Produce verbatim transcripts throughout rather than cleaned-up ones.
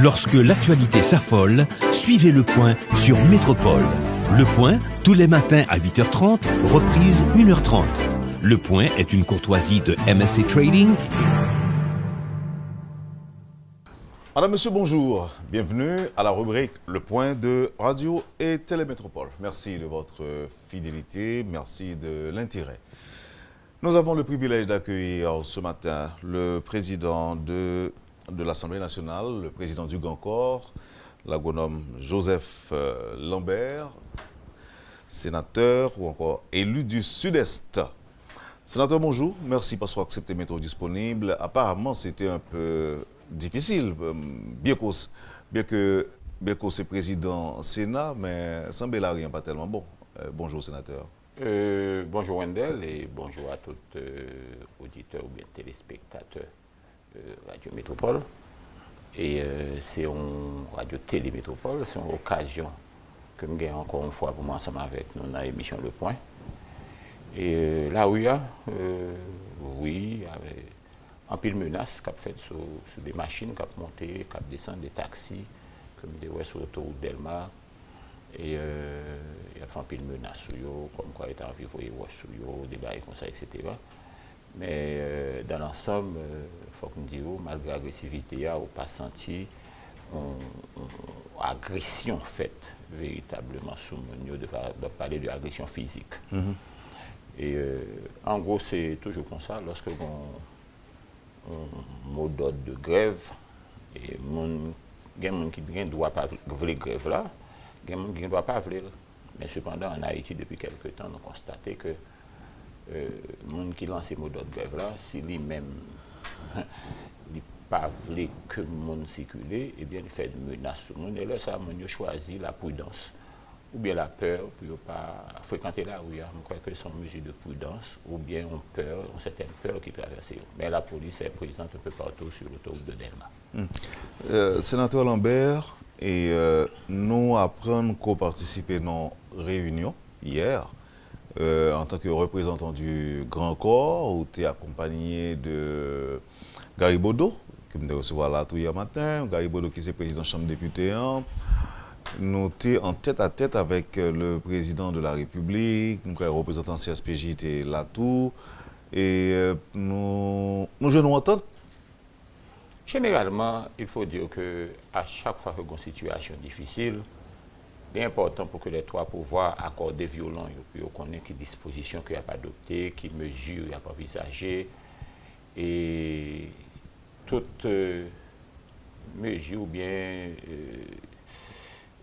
Lorsque l'actualité s'affole, suivez le point sur Métropole. Le point, tous les matins à huit heures trente, reprise une heure trente. Le point est une courtoisie de M S C Trading. Madame, Monsieur, bonjour. Bienvenue à la rubrique Le Point de Radio et Télé Métropole. Merci de votre fidélité, merci de l'intérêt. Nous avons le privilège d'accueillir ce matin le président de, de l'Assemblée nationale, le président du Grand Corps, l'agronome Joseph, euh, Lambert, sénateur ou encore élu du Sud-Est. Sénateur, bonjou. Mèsi paske w aksepte mete w disponib. Aparaman, se te enpe difisil. Byenke w s-, byenke, byenke w se prezidan Sena, men sanble lari an pa tèlman bon. Euh, bonjou, senatè. Euh, bonjou, Wendell, e bonjou a tout, euh, oditè oubyen telespektatè, euh, Radio Métropole. E, euh, se yon radyo Tele Metropole, se yon okazyon ke m gen ankò yon fwa pou mwen ansanm avèk nou nan emisyon Le Point. E, euh, lari a, euh, wi, avè anpil menas k ap fèt sou, sou de machin k ap monte, k ap desann, de taksi, ke m te wè sou otowout Dèlma. E, euh, y ap fè anpil menas sou yo, kòmkwa yo ta anvi voye wòch sou yo, de bagay konsa, etsetera. Men, euh, dans l'ensemble, euh, fòk m di w, malgre agresivite a, ou pa santi yon, yon agresyon fèt veritableman sou moun yo, de pa, de pale de agresyon fizik. E, euh, an gwo, se toujou konsa, lòske gon yon modòd de grèv, e moun, gen moun ki gen dwa pa vle, vle grèv la, gen moun ki gen dwa pa vle l. Men sepandan, ann Ayiti, depi kèlke tan, nou konstate ke, euh, moun ki lanse modòd grèv la, si li menm, li pa vle ke moun sikile, ebyen, li fè menas sou moun. E lè sa a, moun yo chwazi lapridans oubyen lapè pou yo pa frekante lari a. M kwè ke se yon mezi de pridans oubyen yon pè, yon sètèn pè ki travèse yo. Men lapolis est présente un peu partout sur l'autoroute de Dèlma. Hmm. Euh, Senatè Lambert, e, euh, nou aprann ke w patisipe nan reyinyon yè, euh, antanke reprezantan du Grand Corps, ou te akonpaye de Gary Bodeau, ke m te resevwa la tou yè maten. Gary Bodeau ki se prezidan Chanm Depite an. Nou te an tèt a tèt avèk, euh, le président de la République, m kwè reprezantan C S P J te la tou. E, euh, nou, nou jwenn yon antant. Généralement, il faut dire que à chaque fois que gon sitiyasyon difisil, li enpòtan pou ke les trois pouvoirs akòde vyolon yo, pou yo konnen ki dispozisyon ke y ap adopte, ki mezi y ap anvizaje, e tout, euh, mezi oubyen, euh,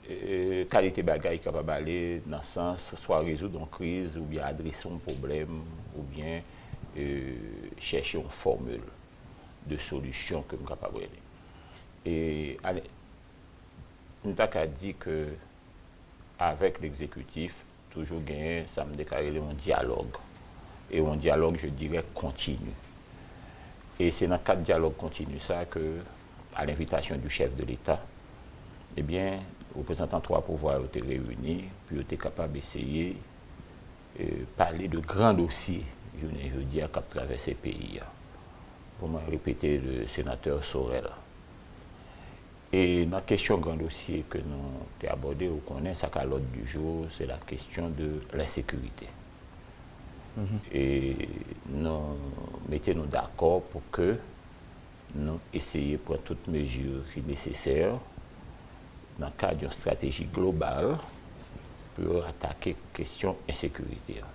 euh, kalite bagay ki kapab ale nan sans swa rezoud yon kriz oubyen adrese yon pwoblèm oubyen, euh, chèche yon fòmil de solisyon ke m kapab rele. E ale, m ta ka di ke avèk legzekitif, toujou genyen sa m te ka rele yon dyalòg. E yon dyalòg, je dirais, kontini. E se nan kad dyalòg kontini sa ke, à l'invitation du chef de l'État, ebyen, reprezantan twa pouvwa yo te reyini pou yo te kapab eseye, e, pale de gran dosye jounen jodi a k ap travèse peyi a. Pou mwen repete de senatè Sorel. E nan kesyon gran dosye ke nou te abòde, ou konnen sa k a l'ordre du jour, c'est la question de l'insécurité. E nou mete nou dakò pou ke nou eseye pran tout mezi ki nesesè nan kad yon estrateji global pou yo atake kesyon ensekirite a.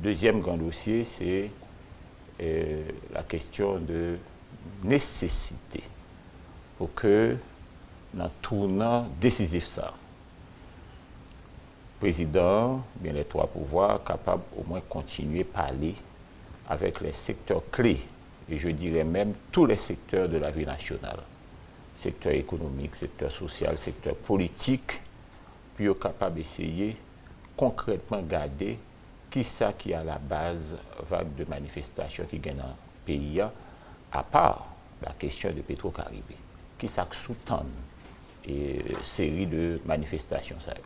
Dezyèm gran dosye, se, euh, la question de nesesite pou ke nan tounan desizif sa, prezidan an, oubyen les trois pouvoirs, kapab omwen kontinye pale avec les secteurs clés, et je dirais même tous les secteurs de la vie nationale, sektè ekonomik, sektè sosyal, sektè politik, pou yo kapab eseye konkrètman gade kisa ki a la baz vag de manifestasyon ki gen nan peyi a, apa la kesyon de Petro Caribe. Kisa k soutann, e, seri de manifestasyon sa yo?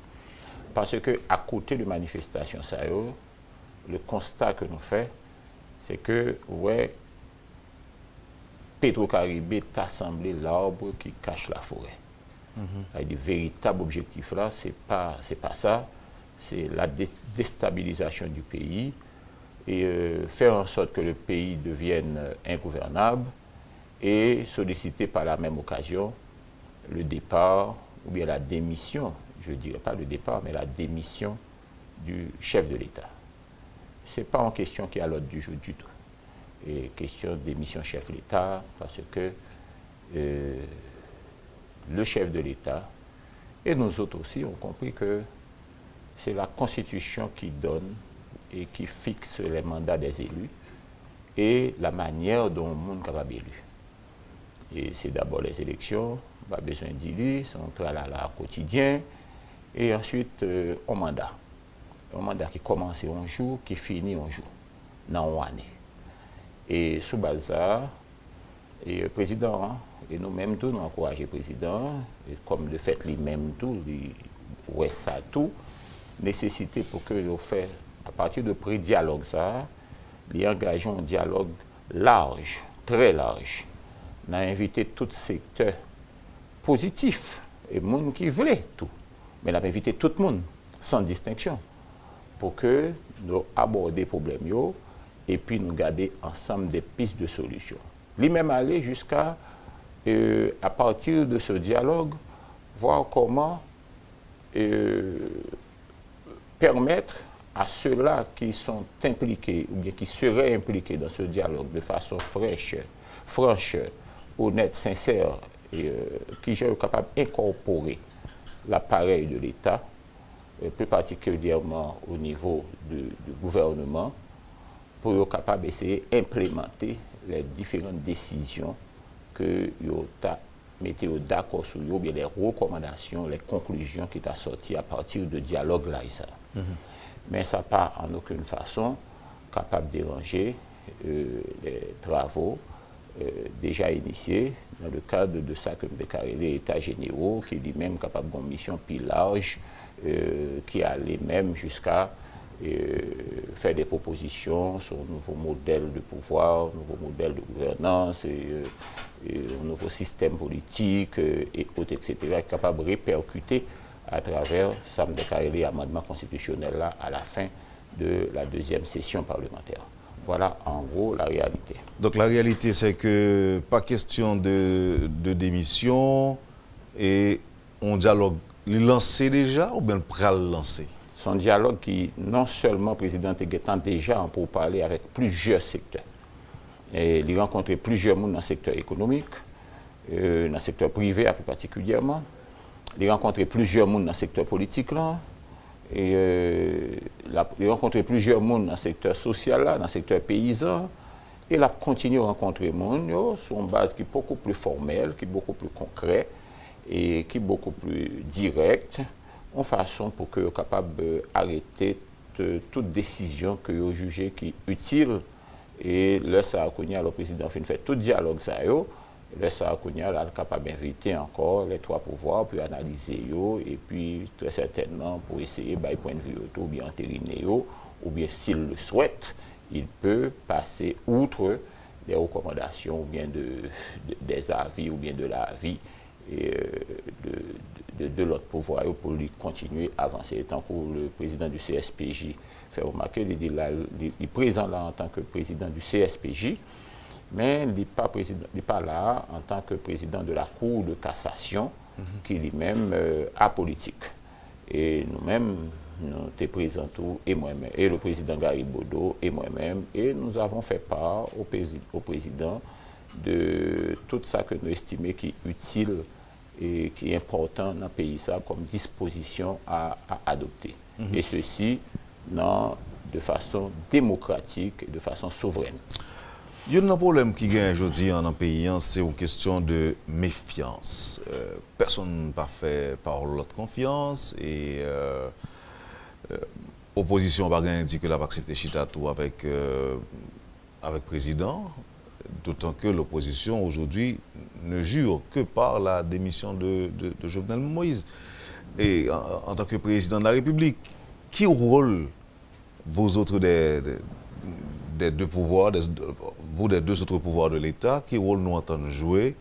Paske akote de manifestasyon sa yo, le constat ke nou fè, se ke, ou wè, Petro Caribe ta sanble l'arbre qui cache la forêt. Sa vle di, veritab objektif la, se pa, se pa sa, se la dé- déstabilisation du pays et euh, faire en sorte que le pays devienne ingouvernable et solliciter par la même occasion le départ ou bien la démission, je dirais pas le départ, mais la démission du chef de l'État. Ce n'est pas une question qui est à l'ordre du jour du tout. Et question démission chef l'État, parce que euh, le chef de l'État et nous autres aussi ont compris que c'est la Constitution qui donne et qui fixe les mandats des élus et la manière dont un monde capable élu. E se dabò lèzeleksyon, pa bezwen di li, se yon tralala kotidyen. E answit, euh, yon manda. Yon manda ki kòmanse yon jou, ki fini yon jou, nan yon ane. E sou baz sa a, e prezidan an, e nou menm tou, nou ankouraje prezidan an, e kòm de fèt li menm tou, li wè sa tou, nesesite pou ke yo fè, apati de pre-dyalòg sa a, li angaje yon dyalòg laj, trè laj, nan envite tout sektè pozitif, e moun ki vle tou. Men l ap envite tout moun, san distenksyon, pou ke nou abòde pwoblèm yo, epi nou gade ansanm de pis de solisyon. Li menm ale jiska, euh, à partir de ce dialogue, voir comment euh, permettre à ceux-là qui sont impliqués ou bien qui seraient impliqués dans ce dialogue de façon fraîche, franche, honnête, sincère, et, euh, ki jan yo kapab enkòpore laparèy de Leta, euh, plus particulièrement au niveau de, du gouvernement, pou yo kapab eseye enplemante les différentes décisions ke yo ta mete yo dakò sou yo, oubyen les recommandations, les conclusions ki ta sòti à partir de dyalòg laj sa. Men sa pa an okenn fason kapab deranje, euh, les travaux, euh, déjà initiés dans le cadre de sa ke m te ka rele États généraux, ki li menm kapab gen yon misyon pi laj, euh, ki ale menm jiska euh, faire des propositions sur un nouveau modèle de pouvoir, un nouveau modèle de gouvernance, et, euh, et un nouveau système politique, euh, et autres, et cetera, ki kapab repèkite atravè sa m te ka rele amandman konstitisyonèl la à la fin de la deuxième session parlementaire. Voilà en gros la réalité. Donc la réalité, c'est que pas question de, de démission et yon dyalòg li lanse deja oubyen l pral lanse? Se yon dyalòg ki non sèlman prezidan te gentan deja an poupale avèk plizyè sektè. E li rankontre plizyè moun nan sektè ekonomik, euh, nan sektè prive a pli patikilyèman. Li rankontre plizyè moun nan sektè politik lan. E, euh, l ap, li rankontre plizyè moun nan sektè sosyal la, nan sektè peyizan. E l ap kontinye rankontre moun yo sou yon baz ki bokou pli fòmèl, ki bokou pli konkrè, e ki bokou pli dirèk, yon fason pou ke yo kapab, euh, arete t- tout desizyon ke yo jije ki itil. E lè sa a kounye a, lè prezidan fin fè tout dyalòg sa yo, lè sa a kounye a, l al kapab envite ankò les trois pouvoirs pou yo analize yo, epi trè sètènman pou eseye bay pwennvi yo tou, oubyen anterine yo, oubyen s'il le souhaite, il peut passer outre des recommandations oubyen de, de, des avis oubyen de l'avis et, euh, de, de, de lòt pouvwa yo pou li kontinye avanse. Tankou le prezidan du C S P J fè remake, li di la, li, li prezan la antanke prezidan du C S P J, men li pa prezidan, li pa la antanke prezidan de la Cour de cassation, ki li menm, euh, apolitik. E nou menm, nou te prezan tou, e mwen menm, e le prezidan Gary Bodeau, e mwen menm, et nous avons fait part au, au président de tout sa ke nou estime ki itil e ki enpòtan nan peyi sa kòm dispozisyon a, a adopte. E sesi nan, de fason demokratik, de fason souvrèn. Youn nan pwoblèm ki genyen jodi an nan peyi an, se yon kesyon de mefyans. Euh, pèsonn pa fè pawòl lòt konfyans e euh, euh, opozisyon an pa gen di ke l ap aksepte chita tou avèk euh, avec président, d'autant que l'opposition aujourd'hui ne jure que par la démission de, de, de Jovenel Moïse. Et en, en tant que président de la République, quel rôle vous autres des, des, des deux pouvoirs, des, Vous, des deux autres pouvoirs de l'État, ki wòl nou antann jwe,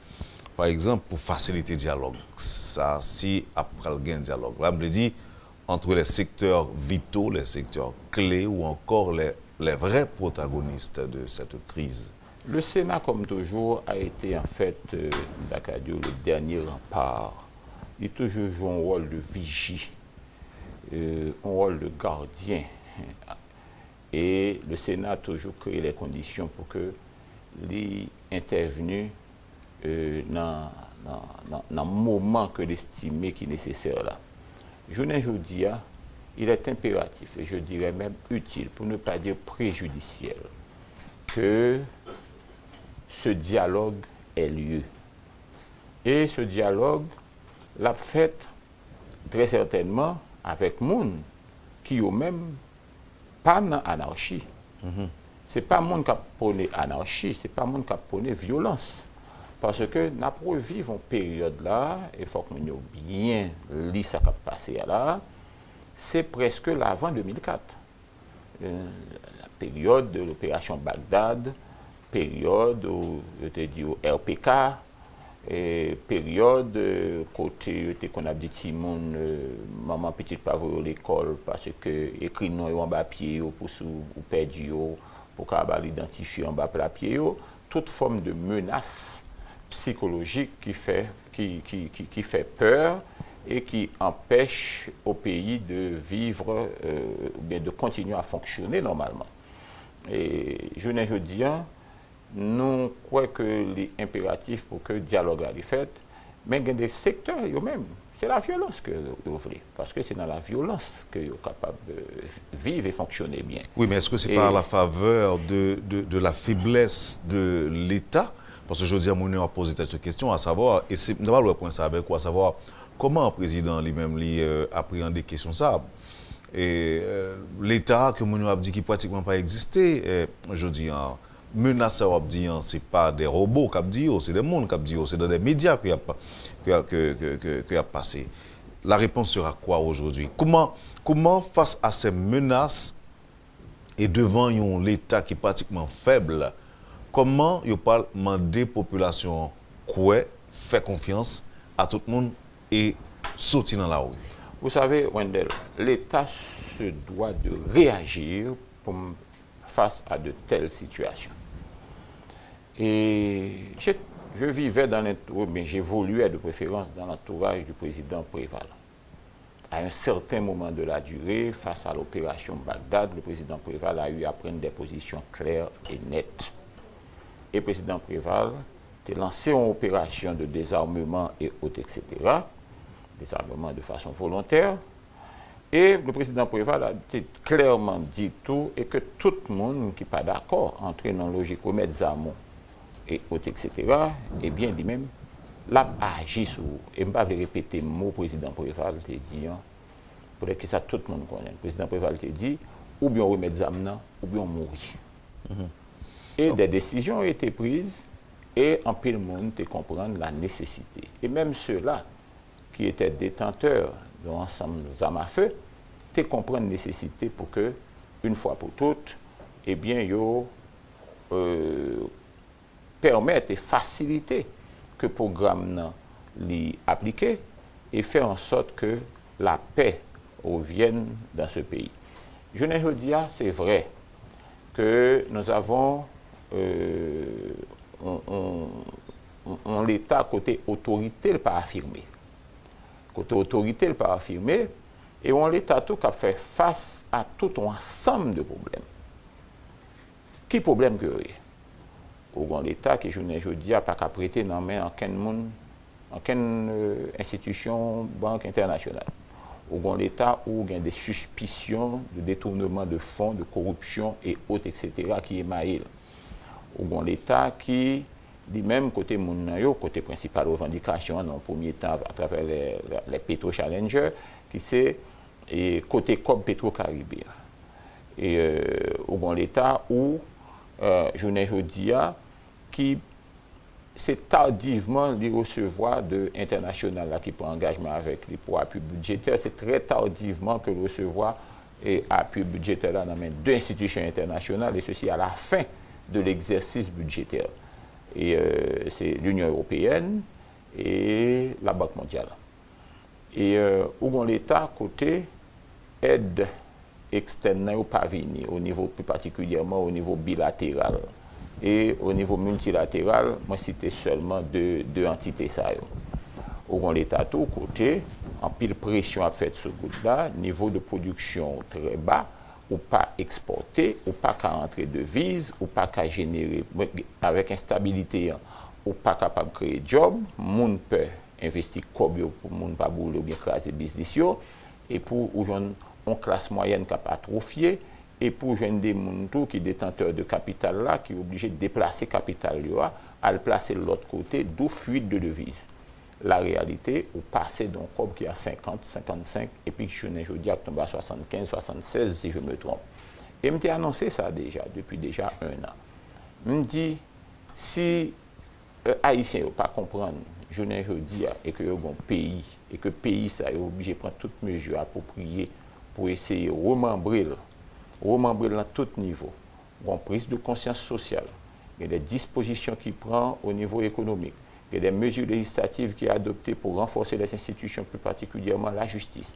pa egzanp, pou fasilite dyalòg sa, si ap pral gen dyalòg la, m vle di, entre les secteurs vitaux, les secteurs clés ou encore les, les vrais protagonistes de cette crise? Le Sénat, comme toujours, a été en fait, euh, m ta ka di w, le dernier rempart. Li toujou jwe yon wòl de viji, euh, yon wòl de gadyen. E le Sénat toujou kreye les conditions pour que li entèvni euh, nan, nan, nan, nan moman ke l estime ki nesesè la. Jounen jodi a, il est impératif, et je dirais même utile, pour ne pas dire préjudiciel, que ce dialogue ait lieu. Et ce dialogue, l ap fèt trè sètènman avèk moun ki yo menm pa nan anachi. Se pa moun k ap pwone anachi, se pa moun k ap pwone vyolans. Paske n ap reviv yon peryòd la, e fòk moun yo byen li sa k ap pase a la, se prèske lavan de mil kat. Euh, la période de l'opération Bagdad, peryòd ou yo te di yo R P K, e peryòd, euh, kote yo te konn ap di timoun, euh, manman pitit pa voye yo lekòl paske ekri non yo anba pye yo pou si w pèdi yo, pou w kapab al idantifye anba pla pye yo, tout fòm de menas sikolojik ki fè, ki, ki, ki, ki fè pè e ki anpèch au pays de vivre, euh, ou bien de continuer à fonctionner normalement. E jounen jodi a, nou kwè ke li enperatif pou ke dyalòg la li fèt, men gen de sektè yo menm, se la vyolans ke yo vle, paske se nan la vyolans ke yo kapab, euh, viv e fonksyone byen. Oui, mais est-ce que c'est pas à la faveur de, de, de la faiblesse de l'État? Paske jodi a, moun yo ap poze tèt yo kesyon, a savwa, e se, m ta pral wè pwen sa avèk ou, a savwa, kòman prezidan li menm li, euh, apreyande kesyon sa? E, euh, Leta ke moun yo ap di ki pratikman pa egziste, euh, jodi a, menas sa w ap di an, se pa de wobo k ap di yo, se de moun k ap di yo, se nan de medya ke y ap, ke, ke, ke, ke, ke y ap pase. La réponse sera quoi aujourd'hui? Comment, comment, face à ces menaces et devant yon Leta ki pratikman fèb, kòman yo pral mande popilasyon an kwè, fè konfyans a tout moun e soti nan lari? Vous savez, Wendell, l'État se doit de réagir pour, face à de telles situations. Et je, je vivais dans l'entourage, mais j'évoluais de préférence dans l'entourage du président Préval. À un certain moment de la durée, face à l'opération Bagdad, le président Préval a eu à prendre des positions claires et nettes. E prezidan Préval te lanse yon operasyon de dezarmeman e ot, et cetera, dezarmeman de fason volontè. E le prezidan Préval a te klèman di tou e ke tout moun ki pa dakò antre nan lojik remèt zam ou e ot, et cetera, ebyen, li menm, l ap aji sou ou. E m pa vle repete mo prezidan Préval te di an, poutèt ki sa tout moun konnen. Prezidan Préval te di, oubyen w remèt zam nan, oubyen w mouri. E des décisions ont été prises, e anpil moun te konprann la nécessité. Et même ceux-là qui étaient détenteurs d'un ensemble zam a feu te konprann nesesite pou ke, une fois pour toutes, ebyen, yo, euh, pèmèt e fasilite ke pwogram nan li aplike e fè an sòt ke la paix revienne dans ce pays. Jounen jodi a, se vrè ke nous avons, euh, on, on, on, on Leta kote otorite l pa afime. Kote otorite l pa afime, e yon Leta tou k ap fè fas a tout yon ansanm de pwoblèm. Ki pwoblèm ke yo ye? Ou gen yon Leta ki jounen jodi a pa ka prete nan men ankenn moun, ankenn, euh, enstitisyon bank entènasyonal. Ou gen yon Leta ou gen de sispisyon de detournement de fonds, de corruption et autres, et cetera, ki emaye l. Ou gen yon Leta ki, li menm, kote moun nan yo, kote prensipal revandikasyon an, nan yon premye tan, atravè lè, lè, lè Petro Challenger, ki se, e, kote kòb Petro Caribe a. E, euh, ou gen yon Leta ou, euh, jounen jodi a, ki se tardivman li resevwa de entènasyonal la ki pran angajman avèk li pou apui bidjetè. Se trè tardivman ke l resevwa, e, apui bidjetè la nan men de enstitisyon entènasyonal, e sesi à la fin de l'exercice budgétaire. E euh, se Linyon Ewopeyèn e Labank Mondyal. E euh, ou gon Leta kote èd ekstèn nan yo pa vini o nivo, pli patikilyèman o nivo bilateral. E o nivo miltilateral, mwen site sèlman de, de antite sa yo. Ou gon Leta tou kote anpil presyon ap fèt sou goud la, nivo de pwodiksyon trè ba, ou pa ekspòte, ou pa ka rantre deviz, ou pa ka jenere, avèk enstabilite an, ou pa kapab kreye djòb, moun pè envesti kòb yo pou moun pa boule oubyen kraze biznis yo, epi ou jwenn yon klas mwayèn k ap atwofye, epi ou jwenn de moun tou ki detantè de kapital la, ki oblije deplase kapital yo a, al plase l lòt kote, d'où fuite de deviz. La reyalite, ou pase de yon kòb ki a senkant, senkannsenk, epi ki jounen jodi a ap tonbe a swasannkenz, swasannsèz, si je me trompe. E m te anonse sa deja, depi deja en an. M di, si euh, Ayisyen yo pa konprann jounen jodi a e ke yo gon peyi, e ke peyi sa yo oblije pran tout mezi apwopriye pou eseye remanbre l, remanbre l nan tout nivo. Gon priz de konsyans sosyal, gen de dispozisyon ki pran o nivo ekonomik, gen de mezi lejislatif ki adopte pou ranfòse les institutions, pli patikilyèman lajistis.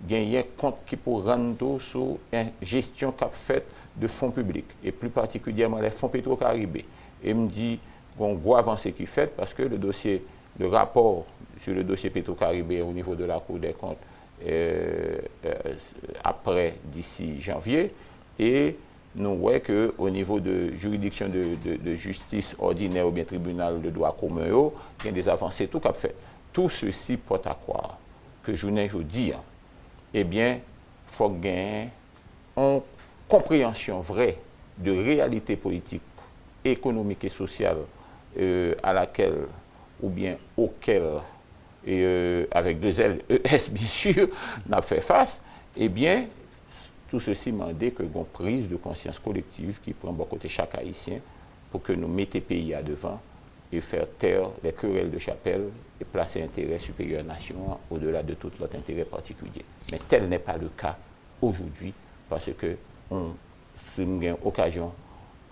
Genyen kont ki pou rann tou sou en, jesyon k ap fèt de fon piblik, e pli patikilyèman les fonds Petro Caribe. E m di, gon gwo avanse ki fèt paske le dossier, le rapport sur le dossier Petro Caribe au niveau de la Cour des comptes euh, euh, après, d'ici janvier, e nou wè ke o nivo de jiridiksyon de, de, de jistis òdinè oubyen tribinal de dwa komen yo, gen de avanse tou k ap fèt. Tout ceci porte à croire ke jounen jodi a, ebyen, fòk gen yon konpreyansyon vrè de reyalite politik, ekonomik e sosyal euh, à laquelle oubyen auquel, e euh, avec deux L, E S, bien sûr, n ap fè fas, ebyen, tout ceci mande ke gon priz de konsyans kolektiv ki pran bò kote chak Ayisyen pou ke nou mete peyi a devan et faire taire les querelles de chapelle et placer intérêt supérieur nasyon an au-delà de tout lòt enterè patikilye. Men tel n'est pas le cas aujourd'hui, paske on, si m gen okazyon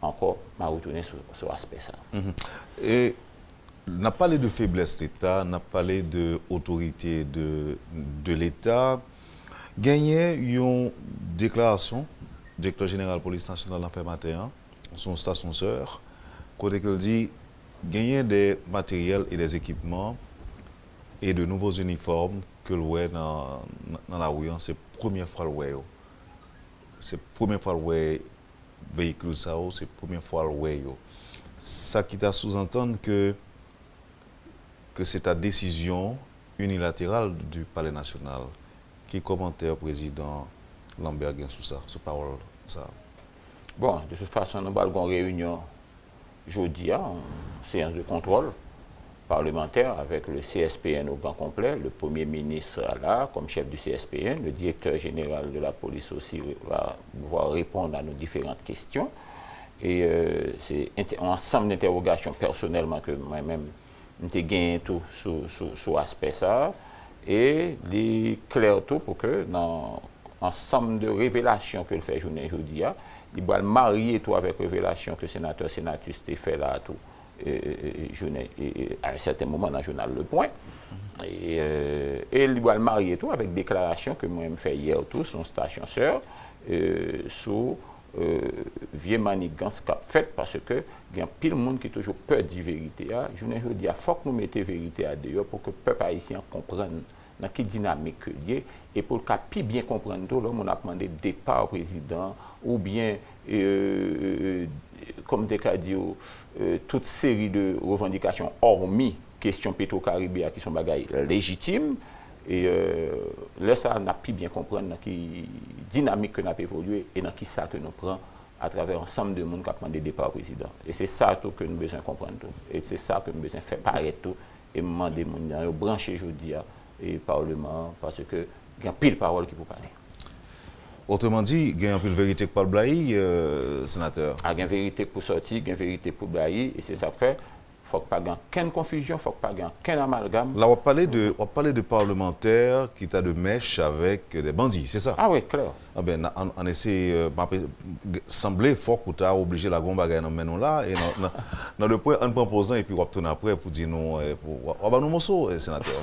ankò, m a retounen sou, sou aspè sa. Mhm. E n ap pale de feblès Leta, n ap pale de otorite de, de Leta. Genyen yon deklarasyon direktè jeneral polis nasyonal lan fè maten an sou yon stasyon sè, kote ke l di genyen de materyèl e de ekipman e de nouvo inifòm ke l wè nan, nan, nan lari an, se premye fwa l wè yo. Se premye fwa l wè veyikil sa yo, se premye fwa l wè yo. Sa ki ta souzantann ke, ke se ta desizyon inilateral du Palais National. Ki kòmantè prezidan Lambert gen sou sa, sou pawòl sa? Bon, de toute façon, nou pral gon reyinyon jodi a, yon séance de contrôle parlementaire avec le C S P N au grand complet. Le Premier ministre sera là comme chef du C S P N. Le directeur général de la police aussi va pouvoir répondre à nos différentes questions. Et euh, c'est un ensemble d'interrogations personnellement que moi-même m te genyen tou sou, sou, sou aspè sa a. E li klè tou pou ke nan ansanm de revelasyon ke l fè jounen jodi a, li pral marye tou avèk revelasyon ke senatè Senatus te fè la a tou, e, e, e, jounen, e, e, à un certain moment nan jounal Le Point. E, e, e li pral marye tou avèk deklarasyon ke mwen m fè yè tou sou yon stasyon sè, e, sou euh, vye manigans k ap fèt, paske gen anpil moun ki toujou pè di verite a. Jounen jodi a, fòk nou mete verite a deyò pou ke pèp ayisyen an konprann nan ki dinamik ke l ye, e pou l ka pi byen konprann tou lè moun ap mande depa prezidan, oubyen, euh, kòm te ka di w, euh, tout seri de revandikasyon, òmi kesyon Petro Caribe a ki se yon bagay lejitim, e euh, lè sa a, n ap pi byen konprann nan ki dinamik ke n ap evolye e nan ki sa ke nou pran atravè ansanm de moun k ap mande depa prezidan. E se sa tou ke nou bezwen konprann tou. E se sa ke nou bezwen fè parèt tou. E m mande moun nan yo branche jodi a e Palman an, paske gen anpil pawòl ki pou pale. Otreman di, gen anpil verite k pral blayi, euh, senatè. A, gen verite k pou sòti, gen verite k pou blayi, e se sa k fè Fòk pa gen ankenn konfizyon, fòk pa gen ankenn amalgam. La, w ap pale de, w ap pale de parlemantè ki ta de mèch avèk de bandi, se sa? Ah wi, klè. Anben, ann eseye, sanble fòk ou ta oblije lage yon bagay nan men nou la, e nan, nan, nan le pwen, ann pran poz lan epi w ap tounen apre pou di nou, w ap ban nou moso, senatè.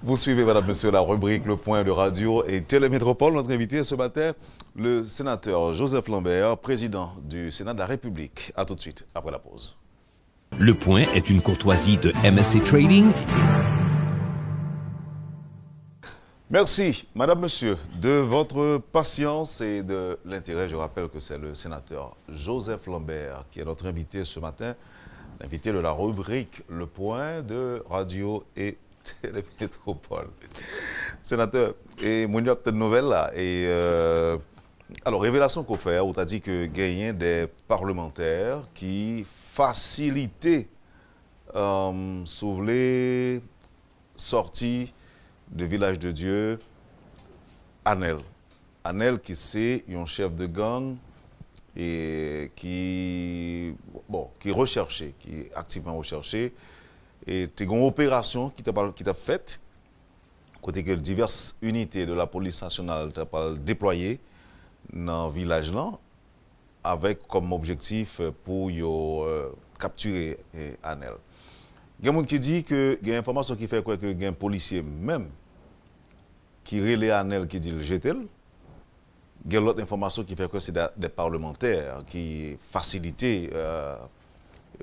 Vous suivez, mesdames, messieurs, la rubrique Le Point de Radio et Télé Métropole. Notre invité ce matin, le sénateur Joseph Lambert, président du Sénat de la République. À tout de suite, après la pause. Le Point est une courtoisie de M S C Trading. Merci, Madame, Monsieur, de votre patience et de l'intérêt. Je rappelle que c'est le sénateur Joseph Lambert qui est notre invité ce matin, l'invité de la rubrique Le Point de Radio et Télémétropole. Senatè, e moun yo ap tann nouvèl la. E, euh, alò, revelasyon ke w fè a, ou ta di ke genyen de parlemantè ki fasilite, euh, si w vle, sòti de Vilaj de Dye, Anèl. Anèl ki se yon chèf de gang e ki, bon, ki rechèche, ki aktivman rechèche. E te gen yon operasyon ki t ap, ki t ap fèt, kote ke divès inite de la polis nasyonal t ap al deplwaye nan vilaj lan, avèk kòm objektif pou yo, euh, kaptire, eh, Anèl. Gen moun ki di ke gen enfòmasyon ki fè kwè ke gen polisye menm ki rele Anèl ki di l jete l. Gen lòt enfòmasyon ki fè kwè se de, de parlemantè ki fasilite, euh,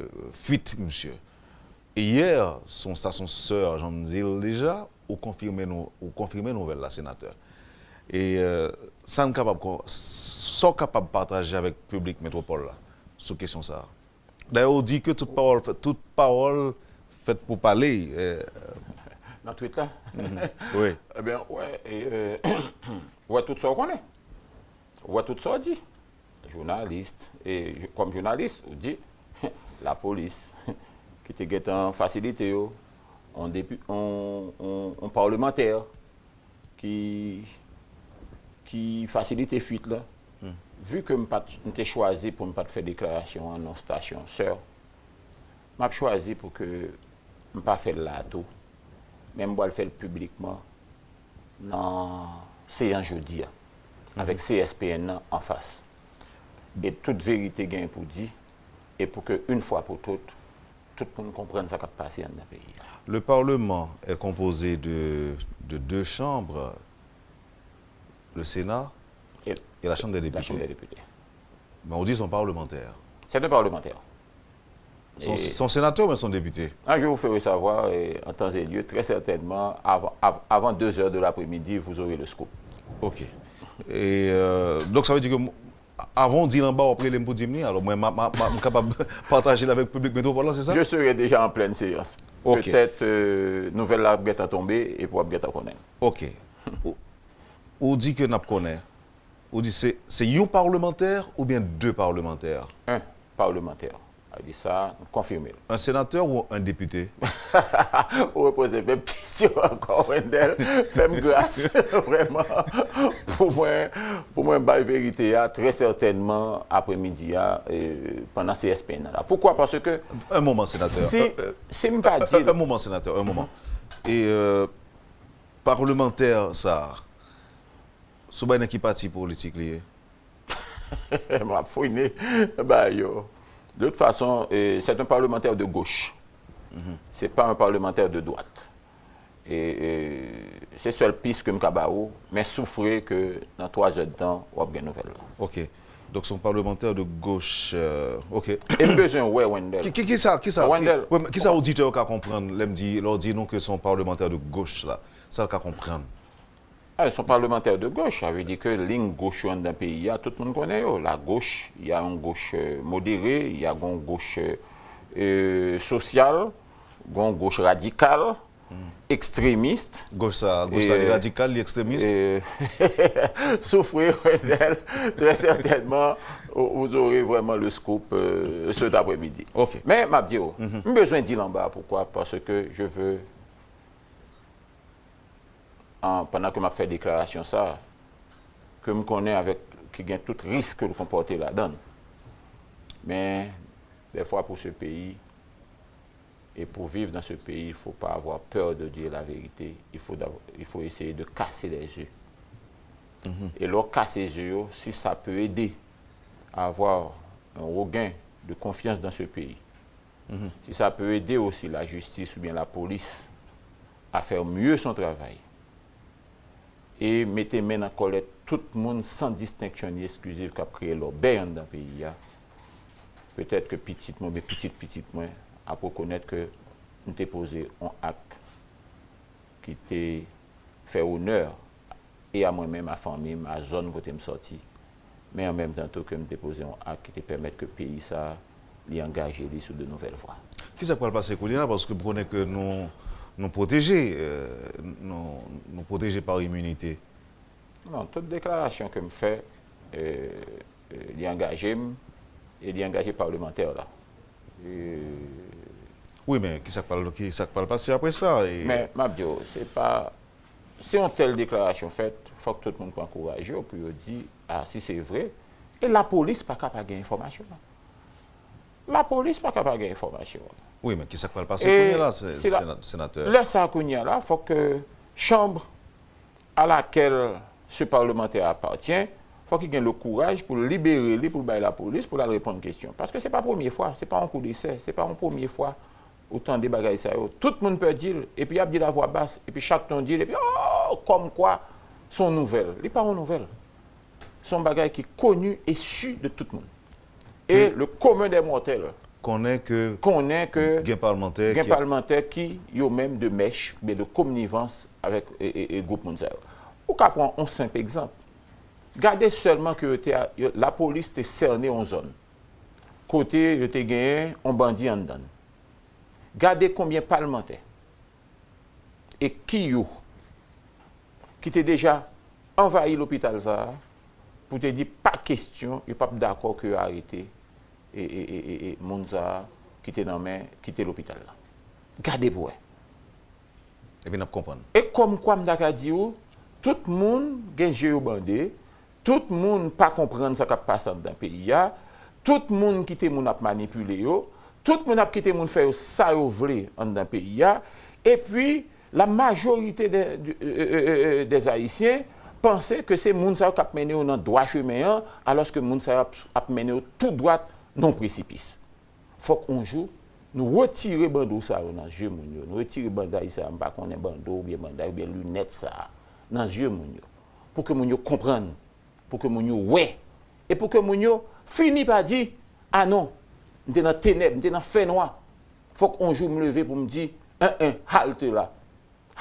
euh, fuit misye. E yè, se yon stasyon sè, jan m di l deja, ou konfime nou, ou konfime nouvèl la, senatè. E, euh, sa n kapab kon-, sa w kapab pataje avèk piblik metwopòl la sou kesyon sa a? Dayè, ou di ke tout pawòl fèt, tout pawòl fèt pou pale. Eh. Nan tweet la? Wi. Ebyen, w wè, e, euh, w wè tout sa w konnen. Ou wè tout sa w di. Jounalis, e, kòm jounalis, ou di, lapolis, ki te gentan fasilite yo, on depi, on, on, on parlemantè ki, ki fasilite fuit la. Vi ke m pa t, m te chwazi pou m pa t fè deklarasyon an non stasyon sè, m ap chwazi pou ke m pa fè l la tou, men m pral fè l piblikman nan seyans jodi a, avèk C S P N nan anfas. E tout verite gen pou di, e pou ke yon fwa pou tout, tout moun konprann sa k ap pase anndan peyi a. Le Parlement est composé de, de deux chambres, le Sénat Et et la Chambre des la Chambre des députés. Députés. Mais on dit son parlementaire. C'est un parlementaire. C'est un, Et- c'est un sénateur, mais c'est un député. Ah, je vous ferai savoir, euh, en temps et lieu, très certainement, avant, av- avant deux heures de l'après-midi, vous aurez le scoop. Ok. Et euh, donc ça veut dire que m- avan w di l anba, w ap rele m pou di m li. Alò mwen, m a- m a- m a- m kapab pataje l avèk piblik metwopòl la, se sa? Je serai déjà en pleine séance. Ok. Petèt, euh, nouvèl la ap gentan tonbe epi w ap gentan konnen. Ok. Ou, ou di ke n ap konnen. Ou di se, se yon parlemantè oubyen de parlemantè? Un parlemantè. Sa vle di sa, nou konfime l. Un sénateur ou un député? Ou repoze menm kesyon ankò, Wendell. Fè m gras, vrèman. Pou mwen, pou mwen bay verite a, trè sètènman, apremidi a, e, pandan C S P N nan la. Poukwa? Paske Un moment, sénateur. si, Euh, euh, si m pa di un, un moment, sénateur, un moment. E euh, parlemantè sa, sou bay nan ki pati politik li ye? M ap fouine ba yo. De toute façon, euh, c'est un parlementaire de gauche. C'est pas un parlementaire de droite. E, e, se sèl pis ke m ka ba ou, men soufre ke nan twa zè d tan, w ap gen nouvèl la. Ok. Donc c'est un parlementaire de gauche. Euh, ok. E m bezwen wè Wendell. Ki, ki, ki sa, ki sa, Wendell. Ki, wi, men ki sa oditè yo ka konprann lè m di, lè w di nou ke se yon parlemantè de gauche la? Sa l ka konprann? Ah, se yon parlemantè de gauche, sa vle di ke liy goch yo anndan peyi a, tout moun konnen yo. La gauche, il y a une gauche, euh, modérée, il y a une gauche, euh, euh, sociale, une gauche radicale, extrémiste. Gauche sa, gauche sa, li radikal, li ekstremis. Euh, souffrez, Wendell, très certainement, vous aurez vraiment le scoop, euh, cet après-midi. Ok. Men, m ap di w, m bezwen di l anba. Poukwa? Paske je veux, an, pandan ke m ap fè deklarasyon sa, ke m konnen avèk, ki gen tout risk ke l konpòte ladan l. Men, dèfwa pou se peyi, Et pour vivre dans ce pays, il faut pas avoir peur de dire la vérité. Il faut, d'av- il faut essayer de casser les œufs. Et lè w kase ze yo, si sa pe ede avoir un regain de confiance dans ce pays, si ça peut aider aussi la justice ou bien la police à faire mieux son travail, e mete men nan kòlèt tout moun san distenksyon ni eskliziv k ap kreye lòbèy anndan peyi a, petèt ke pitit mwen oubyen pitit pitit mwen ap rekonèt ke m te poze yon ak ki te fè onè e a mwen menm, a fanmi m, a zòn kote m sòti, men an menm tan tou ke m te poze yon ak ki te pèmèt ke peyi sa a, li angaje li sou de nouvèl vwa. Kisa k pral pase kounye a? Paske m konnen ke nou, nou pwoteje, euh, nou, nou pwoteje pa iminite. Non, tout deklarasyon ke m fè, euh, euh, li angaje m e li angaje palmantè la. Wi, men kisa k pral, kisa k pral pase apre sa? E Men, m ap di w, se pa, si yon tèl deklarasyon fèt, fòk tout moun pran kouraj yo pou yo di, a, si se vre, e lapolis pa ka pa gen enfòmasyon an. Lapolis pa ka pa gen enfòmasyon an. Wi, men kisa k pral pase kounye a la, se- sena- senatè? Lè sa kounye a la, fòk ke chanm à laquelle ce parlementaire appartient, fòk li gen le kouraj pou l libere li, pou l bay lapolis, pou l al reponn kesyon. Paske se pa premye fwa, se pa yon kou desè, se pa yon premye fwa ou tande bagay sa yo. Tout moun pè di l, epi y ap di l a vwa bas, epi chak tan w di l, epi oh, kòmkwa se yon nouvèl. Li pa yon nouvèl. Se yon bagay ki koni e si de tout moun. E le commun des mortels Konnen ke konnen ke gen palmantè gen ki palmantè ki yo menm de mèch, oubyen de komnivans avèk e, e, e gwoup moun sa yo. Ou ka pran yon senp egzanp. Gade sèlman ke yo te, yo, lapolis te sène yon zòn kote yo te genyen yon bandi anndan l. Gade konbyen palmantè e ki yo ki te deja anvayi lopital sa a pou te di pa kesyon, yo p ap dakò ke yo arete e, e, e, e, e moun sa a ki te nan men, ki te lopital la. Gade pou wè. Epi n ap konprann. E kòmkwa m ta ka di w, tout moun gen je yo bande, tout moun pa konprann sa k ap pase anndan peyi a, tout moun kite moun ap manipile yo, tout moun ap kite moun fè yo sa yo vle anndan peyi a, epi la majorite de, de, euh, euh, euh, des Ayisyen panse ke se moun sa yo k ap mennen yo nan dwa chemen an, alòske moun sa yo ap, ap mennen yo tou dwat nan yon presipis. Fòk yon jou, nou retire bando sa yo nan zye moun yo, nou retire banday sa yo, m pa konnen bando oubyen banday oubyen linèt sa a, nan zye moun yo, pou ke moun yo konprann, pou ke moun yo wè, e pou ke moun yo fini pa di, a non, m te nan tenèb, m te nan fènwa, fòk yon jou m leve pou m di, en, en, halte la.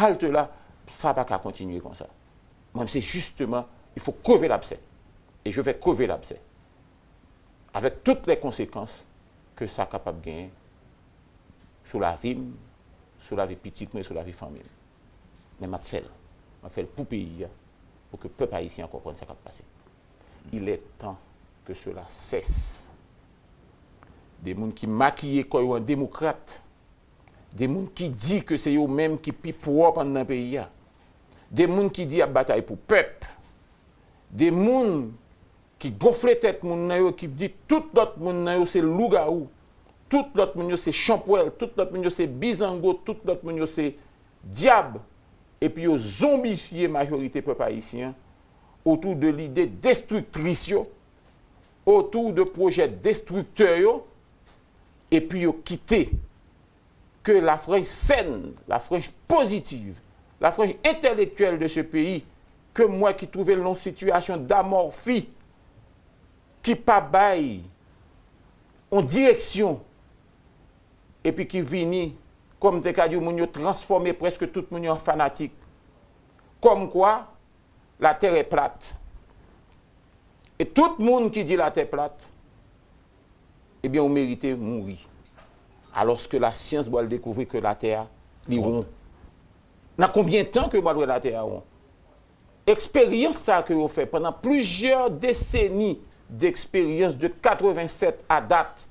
Halte la, sa pa ka kontinye konsa. Mwen, se justement, il faut crever l'abcès. Et je vais crever l'abcès. Avec toutes les conséquences que sa kapab genyen sou lavi m, sou lavi pitit mwen, sou lavi fanmi m. Men m ap fè l. M ap fè l pou peyi a, pou ke pèp ayisyen an konprann sa k ap pase. Il est temps que cela cesse. De moun ki makiye kò yo an demokrat, de moun ki di ke se yo menm ki pi pwòp anndan peyi a, de moun ki di y ap batay pou pèp, de moun ki gonfle tèt moun nan yo, ki di tout lòt moun nan yo se lougawou, tout lòt moun yo se chanpwèl, tout lòt moun yo se bizango, tout lòt moun yo se dyab, epi yo zonbifye majorite pèp ayisyen an otou de lide destriktris yo, otou de pwojè destriktè yo, epi yo kite ke la franj sèn, la franj pozitiv, la franj entèlektyèl de ce pays, ke m wè ki twouve l nan yon sitiyasyon damòfi, ki pa bay yon direksyon, epi ki vini, kòm m te ka di w, moun yo transfòme prèske tout moun yo an fanatik. Kòmkwa, la terre est plate. E tout moun ki di la terre plate, ebyen, ou merite mouri. Alòske la syans pral dekouvri ke la terre a, li won. Nan konbyen tan ke yo pral wè la terre a won? Eksperyans sa ke yo fè pandan plizyè deseni d'eksperyans de quatre-vingt-sept à date,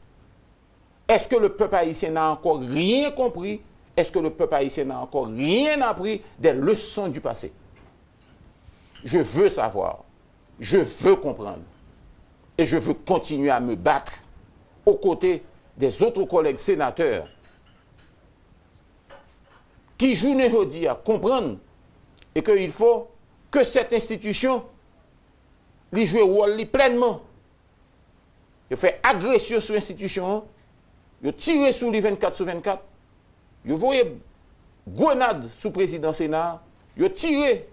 est-ce que le peuple haïtien n'a encore rien compris? Est-ce que le peuple haïtien n'a encore rien appris des leçons du passé? Je veux savoir, je veux comprendre, et je veux continuer à me battre aux côtés des autres collègues sénateurs ki jounen jodi a konprann e ke il faut que cette institution li jwe wòl li plènman. Yo fè agresyon sou enstitisyon an, yo tire sou li vennkat sou vennkat, yo voye grenad sou prezidan Sena a, yo tire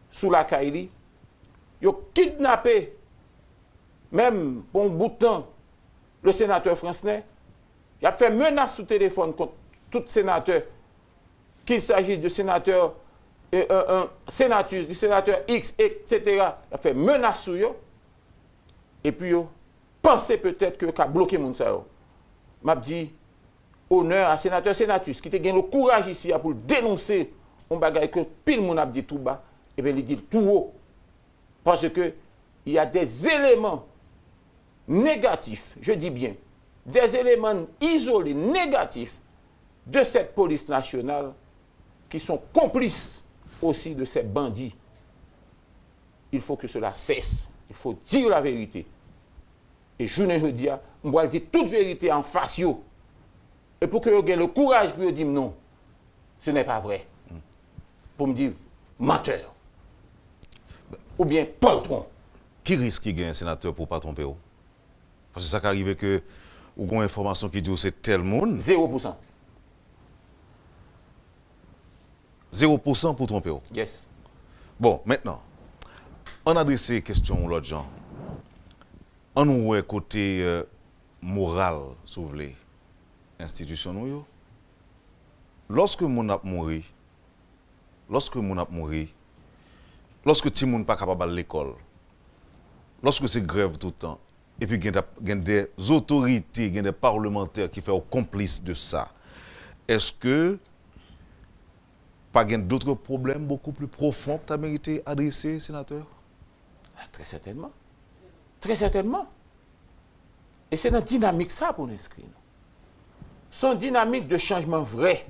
sou lakay li, yo kidnape, menm pou yon bout tan, le sénateur Fransnè, y ap fè menas sou telefòn kont tout senatè, qu'il s'agisse de sénateur, euh, euh, euh, Senatus, de sénateur X, et cetera. Y ap fè menas sou yo, epi yo panse petèt ke yo ka bloke moun sa yo. M ap di onè a senatè Senatus ki te gen le kouraj isi a pou l denonse yon bagay ke pil moun ap di tou ba, ebyen li di l tou wo. Parce que il y a des éléments négatifs, je dis bien, des éléments isolés négatifs de cette police nationale qui sont complices aussi de ces bandits. Il faut que cela cesse. Il faut dire la vérité. E jounen jodi a, m pral di tout verite an fas yo. E pou ke yo gen le kouraj pou yo di m non, ce n'est pas vrai. Pou m di mantè. Oubyen poltwon. Ki risk ki genyen, senatè, pou w pa twonpe w? Paske sa ka rive ke ou gen yon enfòmasyon ki di w se tèl moun. Zewo pou san. Zewo pou san pou twonpe w. Yes. Bon, mentnan, ann adrese kesyon w lòt jan. Ann wè kote euh, moral, si w vle, enstitisyon nou yo. Lòske moun ap mouri, lòske moun ap mouri, lòske timoun pa kapab al lekòl, lòske se grèv tout tan, epi gen, gen de zotorite, gen de palmantè ki fè w konplis de sa, èske pa gen dòt pwoblèm bokou pli pwofon ki ta merite adrese, senatè? Ah, très certainement. Très certainement. E se nan dinamik sa pou n enskri nou. Se yon dinamik de chanjman vrè.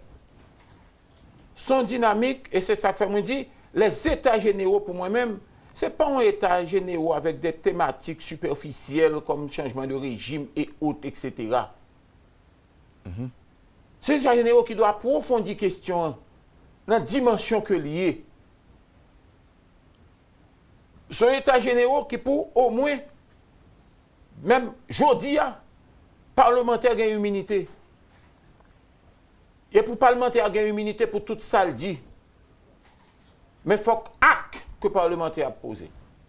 Se yon dinamik, e se sa k fè mwen di, les états généraux pou mwen menm, se pa yon eta jeneral avèk de tematik sipèfisyèl kòm chanjman de rejim e ot, et cetera. Se yon eta jeneral ki dwe apwofondi kesyon an nan dimansyon ke l ye. Se yon eta jeneral ki pou omwen, menm jodi a, palmantè gen iminite. E pou palmantè a gen iminite pou tout sa l di. Men fòk ak ke palmantè a ap poze,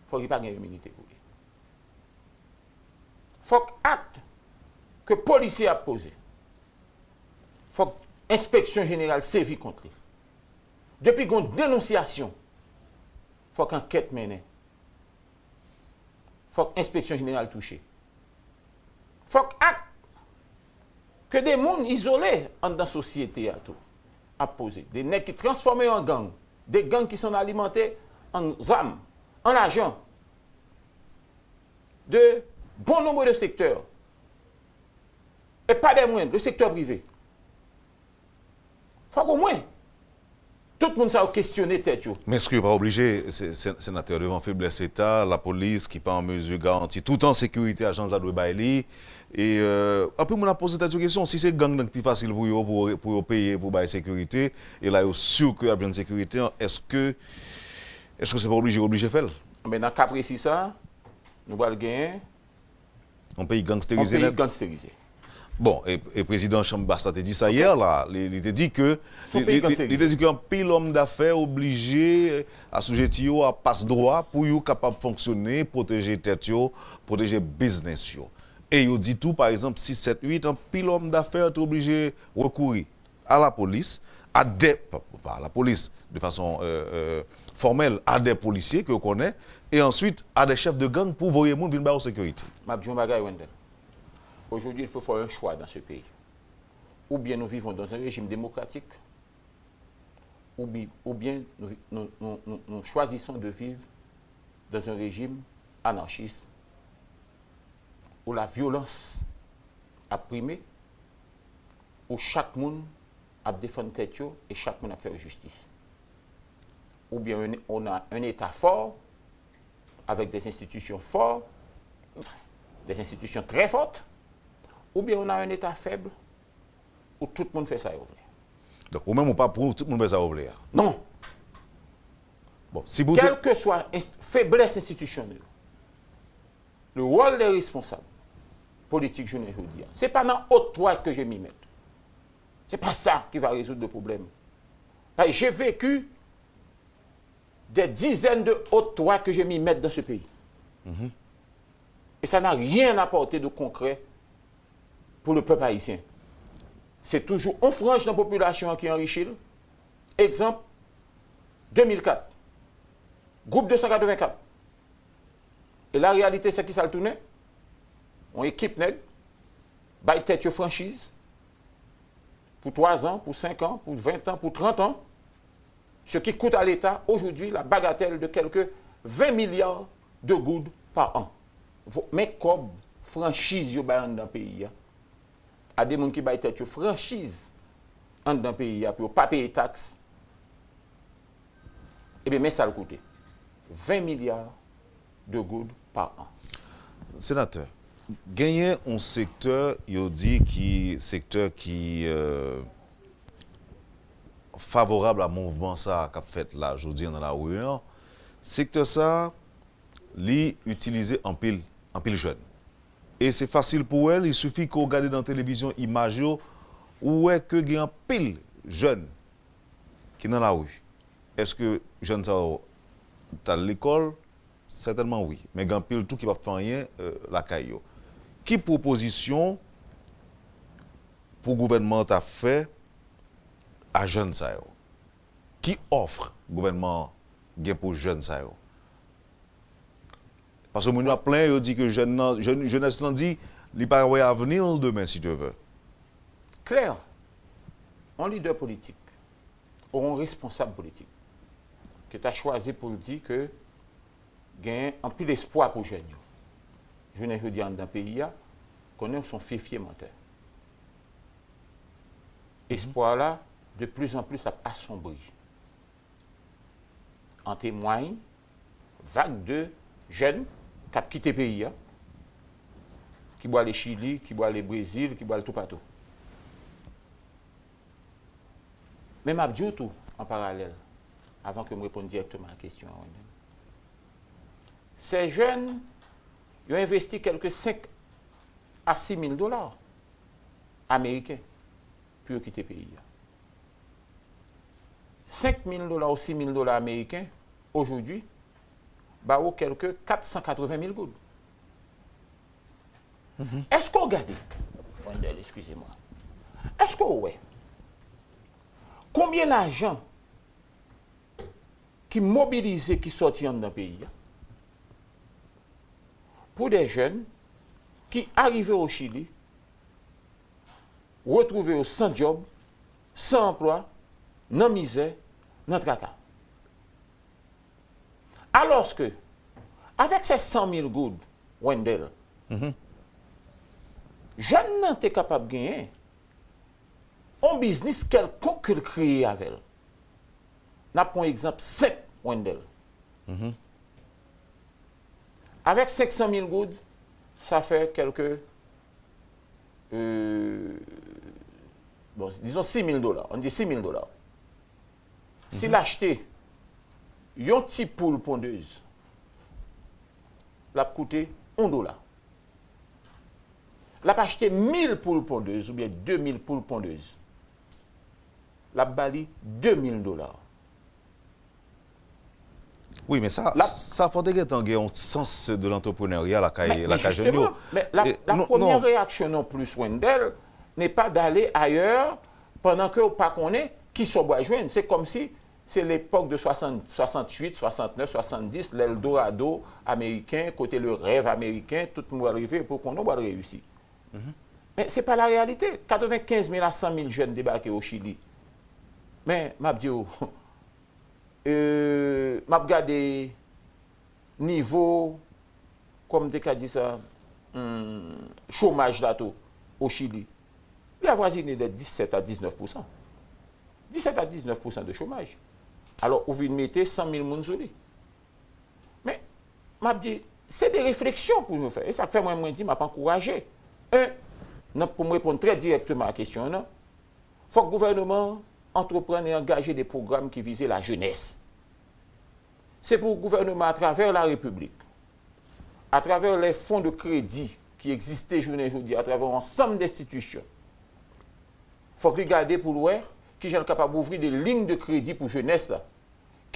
fòk li pa gen iminite pou li. Fòk ak ke polisye a ap poze, fòk enspeksyon jeneral sezi kont li. Depi gen yon denonsyasyon, fòk ankèt mennen. Fòk enspeksyon jeneral touche. Fòk ak ke de moun izole anndan sosyete a tou ap poze. De nèg ki transfòme yo an gang, de gang ki sann alimante an zam, an lajan, de bon nonbre de sektè, e pa dè mwen, le sektè prive. Fòk omwen tout moun sa yo kestyone tèt yo. Men èske yo pa oblije, senatè, devan feblès Eta, lapolis ki pa an mezi garanti toutan sekirite a jan l ta dwe bay li? E euh, anpil moun ap poze tèt yo kesyon, si se gang nan ki pi fasil pou yo, pou, pou yo peye pou bay sekirite, e la yo si ke y ap jwenn sekirite an, èske, èske se pa oblije, oblije fè l? Men nan ka presi sa, nou pral genyen Yon peyi gangsterize nèt. Yon peyi gangsterize. Bon, e, e prezidan chanm bas la te di sa yè la, li, li te di ke li, li, li te di ke anpil òm dafè oblije asoujetti yo a pas dwa pou yo kapab fonksyone, pwoteje tèt yo, pwoteje biznis yo. E yo di tou, pa egzanp, sis, sèt, uit, anpil òm dafè te oblije rekouri a la polis, a de, pa, pa a la polis, de fason euh, euh, fòmèl, a de polisye ke yo konnen, e answit a de chèf de gang pou voye moun vin ba yo sekirite. M ap di yon bagay, Wendell. Aujourd'hui, il faut faire un choix dans ce pays. Ou bien nous vivons dans un régime démocratique, ou, bi- ou bien nous, nous, nous, nous, nous choisissons de vivre dans un régime anarchiste où la violence ap prime, où chak moun ap defann tèt yo e chak moun ap fè yo jistis. Ou bien on a un État fort, avec des institutions fortes, des institutions très fortes, ou bien on a un État faible, où tout moun fè sa yo vle. Donk, ou menm ou pa pou tout moun fè sa ou vle a. Non. Bon, si pou... Quelle que soit feblès enstitisyonèl, le rôle des responsables politiques, je ne veux dire, c'est pas dans haute toit que je m'y mette. C'est pas ça qui va résoudre le problème. J'ai vécu des dizaines de hautes toits que je m'y mette dans ce pays. Mm -hmm. Et ça n'a rien apporté de concret pour le peuple haïtien. Se toujou yon franj nan popilasyon an ki anrichi l. Egzanp, de mil kat, gwoup de san katrevenkat. E la reyalite se ki sa l tounen? Yon ekip nèg bay tèt yo franchiz pou twa zan, pou senk an, pou ven an, pou trant an. Ce qui coûte à l'État aujourd'hui la bagatelle de quelque vingt milliards de goud par an. Men kòb franchiz yo bay anndan peyi a, a de moun ki bay tèt yo franchiz anndan peyi a pou yo pa peye taks, ebyen men sa l koute, ven milya de goud pa an. Senatè, genyen yon sektè, yo di ki sektè ki euh, favorab a mouvman sa k ap fèt la jodi an nan lari an. Sektè sa, li itilize anpil, anpil jèn. E se fasil pou wè l, il suffit ke w gade nan televizyon imaj yo, ou wè ke gen anpil jèn ki nan lari. Èske jèn sa yo t al lekòl? Sètènman wi. Men gen anpil tou ki p ap fè anyen lakay yo. Ki pwopozisyon pou gouvènman an ta fè a jèn sa yo? Ki òf gouvènman an gen pou jèn sa yo? Paske moun yo ap plenyen, yo di ke jèn nan, jèn, jenès lan di li pa wè avni l demen si Dye vle. Klè, yon lidè politik ou yon responsab politik ki ta chwazi pou l di ke gen anpil espwa pou jèn yo. Jounen jodi a anndan peyi a, konnen w se yon fyefye mantè. Espwa la, de plus en plus, ap asombri. An temway vag de jèn k ap kite peyi a, ki bo ale Chili, ki bo ale Brezil, ki bo ale toupatou. Men m ap di w tou, an paralèl, avan ke m reponn dirèkteman a kesyon an, Wendel, se jèn yo envesti kèlke senk a sis mil dola ameriken pou yo kite peyi a. Senk mil dola ou sis mil dola ameriken, aujourd'hui, ba ou kèlke kat san katreven mil goud. Èske w gade, Wendel, eskize mwa, èske w wè konbyen lajan ki mobilize, ki sòti anndan peyi a pou de jèn ki arive o Chili, retwouve yo san djòb, san anplwa, nan mizè, nan traka. Alòske, avèk se san mil goud, Wendel, jèn nan te kapab genyen yon biznis kèlkonk ke l kreye avè l. N ap pran yon egzanp senp, Wendel. Avèk senk san mil goud, sa fè kèlke, euh, bon, dizon sis mil dola, ann di sis mil dola. Si l achte yon ti poul pondez, l ap koute yon dola. L ap achte mil poul pondez oubyen de mil poul pondez, l ap ba li de mil dola. Wi, men sa, sa fò te gentan gen yon sans de l'entrepreneuriat lakay, lakay jèn yo. Men la, la premyè reyaksyon non plis, Wendel, n'est pas d'aller ailleurs pandan ke w pa konnen kisa w pral jwenn. Se kòmsi se lepòk de swasant, swasanntuit, swasantnèf, swasanndis, l'Eldorado américain, kote le rèv ameriken, tout moun pral rive, pou konnen w pral reyisi. Men se pa la reyalite. Katrevenkenz mil a san mil jèn debake o Chili. Men, m ap di w, euh, m ap gade nivo, kòman m te ka di sa, hmm, chomaj la tou, o Chili. Li avwazine de disèt a diznèf pousan. Disèt a diznèf pousan de chomaj. Alò, ou vin mete san mil moun sou li. Men, m ap di, se de refleksyon pou nou fè. E sa k fè mwen, mwen di, m ap ankouraje. En, nan, pou m reponn trè dirèkteman a kesyon an, fòk gouvènman an antreprann e angaje de pwogram ki vize lajenès. Se pou gouvènman, atravè la Repiblik, atravè lè fon de kredi ki egziste jounen jodi a, atravè yon ansanm d enstitisyon, fòk li gade pou l wè kijan l kapab ouvri de liy de kredi pou jenès la,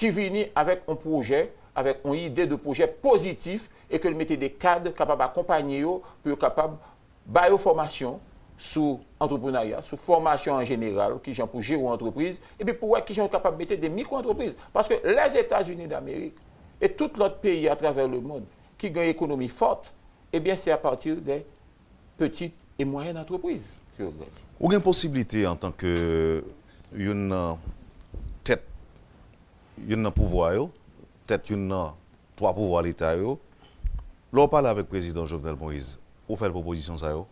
ki vini avèk yon pwojè, avèk yon ide de pwojè pozitif, e ke l mete de kad kapab akonpanye yo pou yo kapab ba yo fòmasyon sou antreprenarya, sou fòmasyon an jeneral, kijan pou jere yon antrepriz, epi pou wè kijan yo kapab mete de mikro antrepriz. Paske Lèzetazini Damerik e tout lòt peyi atravè lemonn ki gen ekonomi fòt, ebyen, se apati de pitit e mwayèn antrepriz ke yo grandi. Ou gen posiblite antanke youn nan tèt, youn nan pouvwa yo, tèt youn nan twa pouvwa Leta yo, lè w pale avèk prezidan Jovenel Moïse, ou fè l pwopozisyon sa yo?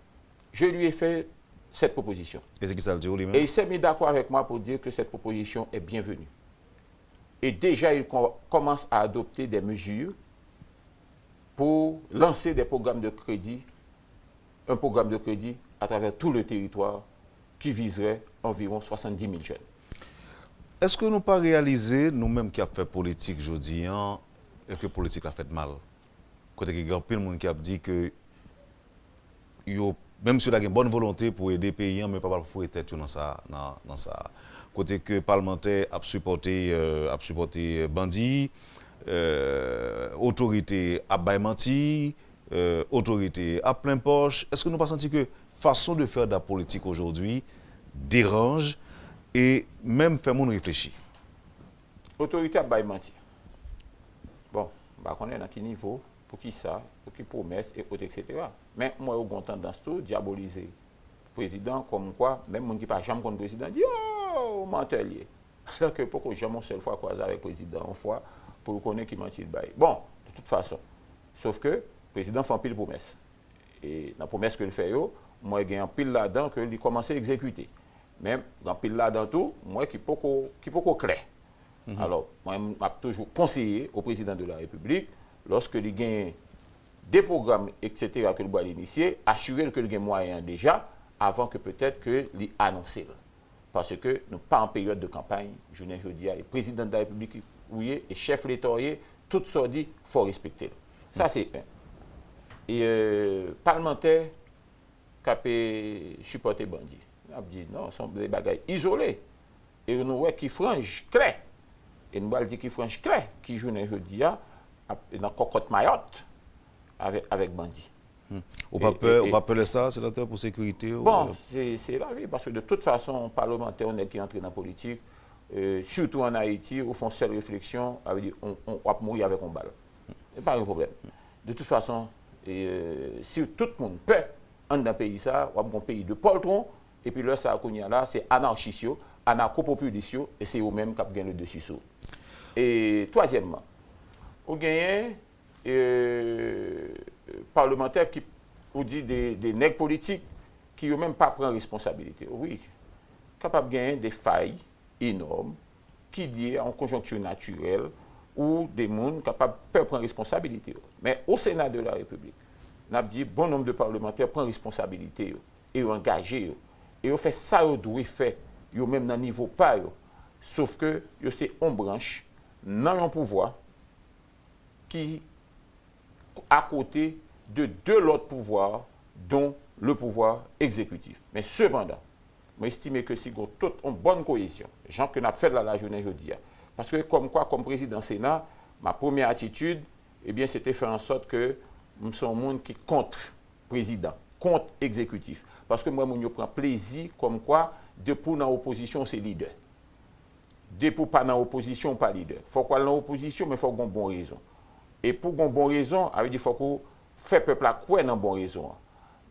Je lui ai fait cette proposition. E se ki sa l di w li menm? Et il s'est mis d'accord avec moi pour dire que cette proposition est bienvenue. Et déjà, il com- commence à adopter des mesures pour lancer des programmes de crédit, un programme de crédit à travers tout le territoire qui viserait environ soixante-dix mille jeunes. Èske nou pa reyalize, nou menm ki ap fè politik jodi an, e ke politik la fèt mal? Kote ke gen anpil moun ki ap di ke yo, menm si yo ta gen bòn volonte pou ede peyi an, men yo pa pral foure tèt yo nan sa, nan, nan sa. Kote ke palmantè ap sipòte, euh, ap sipòte bandi, euh, otorite ap bay manti, euh, otorite ap plen pòch. Èske nou pa santi ke fason de fè de la politik ojodwi deranj e menm fè moun reflechi? Otorite ap bay manti. Bon, m pa konnen nan ki nivo, pou ki sa, pou ki pwomès, e oto, et cetera. Men, m wè yo gen yon tandans tou dyabolize prezidan, kòmkwa, menm moun ki pa janm konn prezidan, di, "Oh, mantè l ye." Alò ke poko janm yon sèl fwa kwaze avèk prezidan, yon fwa, pou l konnen ki manti l bay. Bon, de tout fason, sof ke prezidan fè anpil pwomès. E nan pwomès ke l fè yo, m wè gen anpil ladan ke li kòmanse egzekite. Men, gen anpil ladan tou, m wè ki poko, ki poko klè. Alò, mwen, m ap toujou konseye au président de la République, lòske li gen de pwogram, et cetera, ke l pral inisye, asire l ke l gen mwayen an deja, avan ke petèt ke li anonse l. Paske nou pa an peryòd de kanpay, jounen jodi a, e prezidan de la Repiblik ou ye, e chèf leta w ye, tout sa w di, fò w respekte l. Sa se en. E, euh, palmantè k ap, e, sipòte bandi. N ap di, non, se yon bagay izole. E nou wè ki franj klè. E nou pral di ki franj klè, ki jounen jodi a, ap nan kòkòt mayòt avèk, avèk bandi. Hmm. Ou pa pè, ou pa pè lè sa, senatè, pou sekirite w? Bon, se, se lavi, paske de tout fason, yon palmantè, yon nèg ki antre nan politik, e, sitou ann Ayiti, ou fè yon sèl refleksyon, sa vle di, w ap mouri avèk yon bal. Se pa yon pwoblèm. De tout fason, e, si tout moun pè anndan peyi sa, w ap gen yon peyi de pòltwon, epi lè sa a kounye a la, se anachis yo, anakopopilis yo, e se yo menm k ap gen le desi sou. E twazyèmman, ou genyen, e, palmantè ki, ou di de, de nèg politik ki yo menm pa pran responsabilite yo. Wi, kapab genyen de fay enòm ki lye a yon konjonkti natirèl ou de moun kapab pè pran responsabilite yo. Men o Sena de la Repiblik, n ap di bon nonb de palmantè pran responsabilite yo e yo angaje yo e yo fè sa yo dwe fè yo menm nan nivo pa yo, sof ke yo se yon branch nan yon pouvwa ki akote de de lòt pouvwa, dont le pouvoir exécutif. Men sepandan, mwen estime ke si gen tout yon bòn koyezyon, jan ke n ap fè l la, la jounen jodi a, paske kòmkwa, kòm prezidan Sena, ma premyè atitid, ebyen, se te fè an sòt ke m se yon moun ki kont prezidan, kont egzekitif. Paske m wè moun yo pran plezi kòmkwa, depi w nan opozisyon, w se lidè. Depi w pa nan opozisyon, w pa lidè. Fòk w al nan opozisyon, men fòk w gen yon bon rezon. E pou w gen yon bon rezon, sa vle di fòk ou fè pèp la kwè nan bon rezon an.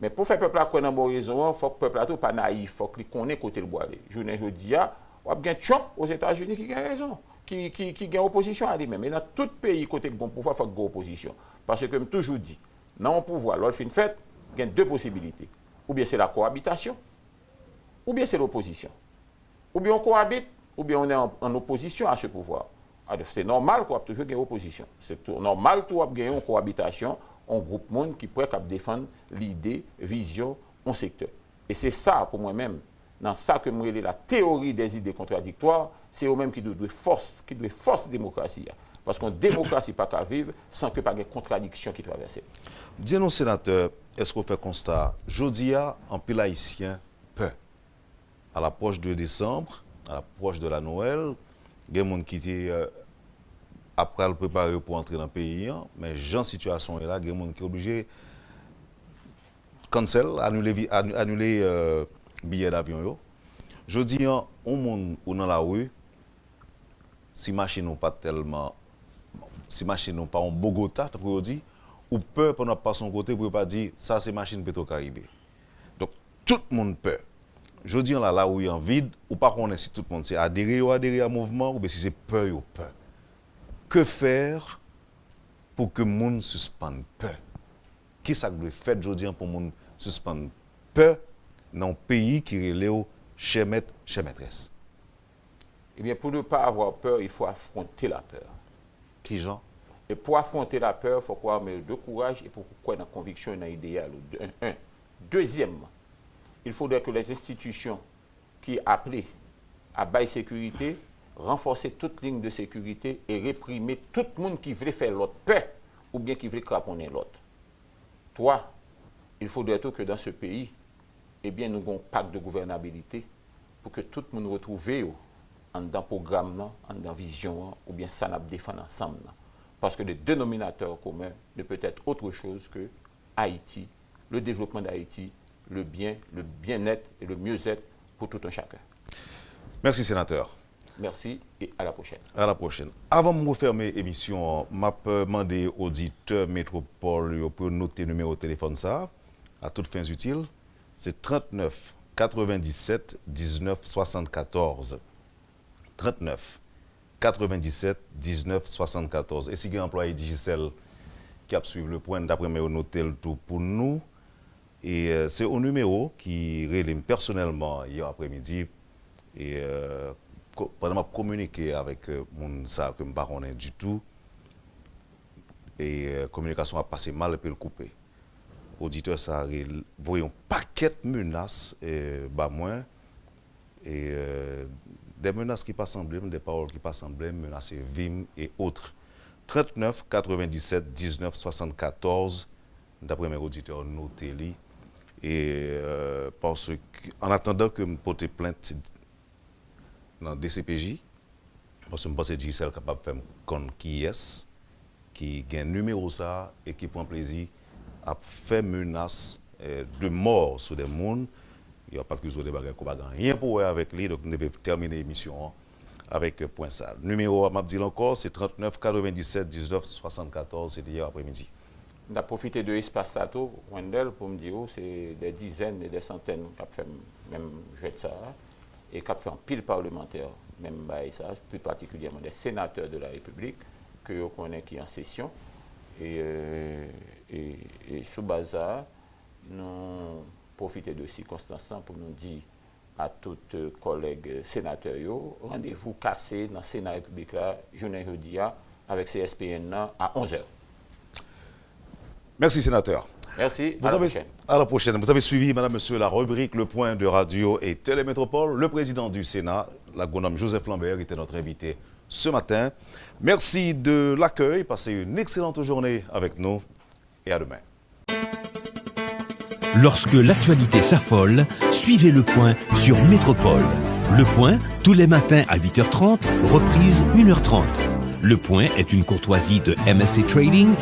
Men pou fè pèp la kwè nan bon rezon an, fòk pèp la tou pa nayif, fòk li konnen kote l prale. Jounen jodi a, w ap gen Trump Ozetazini ki gen rezon, ki, ki, ki gen opozisyon a li menm. E nan tout peyi kote k gen yon pouvwa, fòk gen opozisyon. Paske m toujou di, nan yon pouvwa, lè l fin fèt, gen de posibilite. Oubyen se la kowabitasyon, oubyen se lopozisyon. Oubyen on cohabite, oubyen on est en, en opposition à ce pouvoir. Alò, se nòmal ke w ap toujou gen opozisyon. Se tou, nòmal tou w ap gen yon kowabitasyon, yon gwoup moun ki prè k ap defann lide, vizyon, yon sektè. E se sa, pou mwen menm, nan sa ke m rele la théorie des idées contradictoires, se yo menm ki dwe, dwe fòs, ki dwe fòs demokrasi a. Paske yon demokrasi pa ka viv san ke pa gen kontradiksyon ki travèse l. Di nou, senatè, èske w fè konsta, jodi a, anpil Ayisyen pè? À l'approche de décembre, à l'approche de la Noël, gen moun ki te euh, ap pral prepare yo pou antre nan peyi an, men jan sitiyasyon ye la, gen moun ki oblije cancel, anile, vi- anu- anile euh, biyè davyon yo. Jodi an, yon moun ou nan lari, si machin ou pa tèlman, si machin ou pa yon Bogota, tankou yo di, ou pè pandan w ap pase yon kote pou yo pa di, sa se machin Petro Caribe. Donk, tout moun pè. Jodi an la, lari an vid, ou pa konnen si tout moun se adere yo adere a mouvman, oubyen si se pè yo pè. Que faire pour que moun sispann pè? Kisa k dwe fèt jodi an pou moun sispann pè nan yon peyi ki rele w chè mèt, chè mètrès? Ebyen, pour ne pas avoir peur, il faut affronter la peur. Kijan? E pou afwonte lapè, fòk ou ame de kouraj e pou ou kwè nan konviksyon e nan ideyal ou. De, un. Dezyèmman, il faudrait que les institutions qui appelées à bay sekirite, ranfòse tout liy de sekirite e reprime tout moun ki vle fè lòt pè oubyen ki vle kraponnen lòt. Twa, il faudrait tou ke dans ce pays, ebyen, nou gen yon pak de gouvènabilite pou ke tout moun retwouve yo anndan pwogram nan, anndan vizyon an, oubyen sa n ap defann ansanm nan. Parce que le dénominateur commun ne peut être autre chose que Haïti, le développement d'Haïti, le bien, le bien-être et le mieux-être pour tout un chacun. Mèsi, senatè. Merci et à la prochaine. À la prochaine. Avan m refèmen emisyon an, m ap mande oditè Metwopòl yo pou yo note nimewo telefòn sa a, à toutes fins utiles, se trannèf katrevenndisèt diznèf swasannkatòz. Trannèf katrevenndisèt diznèf swasannkatòz. E si gen anplwaye Digicel ki ap swiv le pwen, n t ap renmen yo note l tou pou nou. E euh, se yon nimewo ki rele m pèsonèlman yè aprèmidi. E euh, ko- pandan m ap kominike avèk euh, moun sa ke m pa konnen ditou, e euh, kominikasyon ap pase mal epi l koupe. Oditè sa a voye yon pakèt menas euh, ba mwen. E euh, de menas ki pa sanble m, de pawòl ki pa sanble m, menase vi m e otre. Trannèf katrevenndisèt diznèf swasannkatòz, m t ap renmen oditè yo note li. E euh, paske, an atandan ke m pote plent nan D C P J, paske m panse Digicel kapab fè m konn kiyès ki gen nimewo sa a e ki pran plezi ap fè menas eh, de mò sou de moun. Yo ap akize w de bagay ke w pa gen anyen pou wè avèk li. Donk, nou dwe tèmine emisyon an avèk pwen sa. Nimewo a, m ap di l ankò, se trannèf katrevenndisèt diznèf swasannkatòz, se te yè aprèmidi. M t ap pwofite de espas sa tou, Wendell, pou m di w, se de dizèn e de santèn k ap fè menm jwèt sa a, e k ap fè anpil palmantè menm bagay sa a, pli patikilyèman de senatè de la Repiblik, ke yo konnen ki an sesyon. E, e, e sou baz sa a, nou pwofite de sikonstans lan pou nou di a tout euh, kòlèg euh, senatè yo, randevou kase nan Sena Repiblik la jounen jodi a avèk C S P N nan a onz è. Merci, sénateur. Merci. Vous à avez, la prochaine. À la prochaine. Vous avez suivi, madame, monsieur, la rubrique Le Point de Radio et Télémétropole. Le président du Sénat, l'agronome Joseph Lambert, était notre invité ce matin. Merci de l'accueil. Passez une excellente journée avec nous et à demain. Lorsque l'actualité s'affole, suivez le point sur Métropole. Le point, tous les matins à huit heures trente, reprise une heure trente. Le point est une courtoisie de M S C Trading.